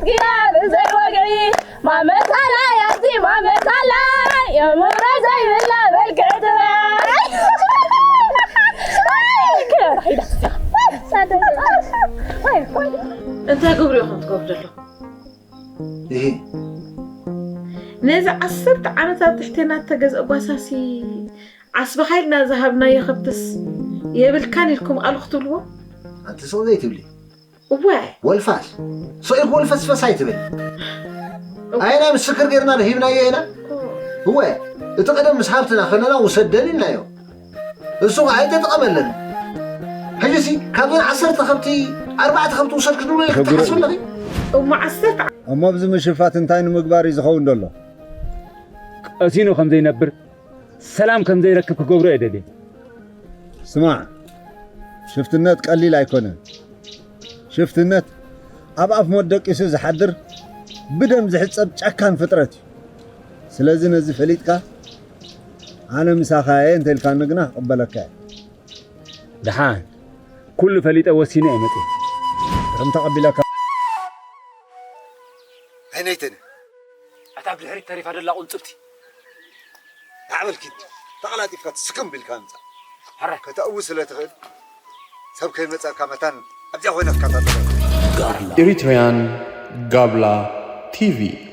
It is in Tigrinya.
ግያ ብዘይ ወግዒ ማመታላ ያቲ ማመታላ የምረ ዘይብላ በልክዕ ትራይ እንታይ ግብሪ ኢኹም ትገብሩ ዘለኹም? ይሄ ነዚ ዓሰርተ ዓመታት ትሕቴና እተገዝአ ጓሳሲ ዓስብኻ ኢልና ዝሃብናዮ ከብትስ የብልካን ኢልኩም ኣሉ ክትብልዎ? ኣንቲ ሰው ዘይትብሊ እወ ወልፋስ ሰው ወልፈስፈስ ኣይትብል። ኣየናይ ምስክር ጌርና ዶ ሂብናዮ ኢና? እወ እቲ ቀደም ምስ ሃብትና ከለና ውሰደን ኢልናዮ። እሱ ከዓ ኣይተጠቐመለን። ሕጂሲ ካብዘን ዓሰርተ ከብቲ ኣርባዕተ ከብቲ ውሰድ ክትብሎ ክትሓስብ ኣለኺ? እሞ ዓሰርተ እሞ ኣብዚ ምሽፋት እንታይ ንምግባር እዩ ዝኸውን ዘሎ? ቀሲኑ ከም ዘይነብር፣ ሰላም ከም ዘይረክብ ክገብሮ እየ ደልየ። ስማዕ፣ ሽፍትነት ቀሊል ኣይኮነን። ሽፍትነት ኣብ ኣፍ ሞት ደቂሱ ዝሓድር ብደም ዝሕጸብ ጨካን ፍጥረት እዩ። ስለዚ ነዚ ፈሊጥካ ኣነ ምሳኻ እየ እንተኢልካኒ ግና ክቕበለካ እየ። ደሓን ኩሉ ፈሊጠ ወሲነ እየ መፅየ። ግርም ተቐቢለካ። ዓይነይተን ኣታ ኣብ ድሕሪት ተሪፋ ደላ ቁንጽብቲ ማዕበል ኪድ ተቐላጢፍካ ትስክም ቢልካ ምጻእ ሕረ ከተእዊ ስለ ትኽእል ሰብ ከይመጸካ መታን ኣብዚኣ ኮይነ ክከታተሎ Eritrean Gabla T V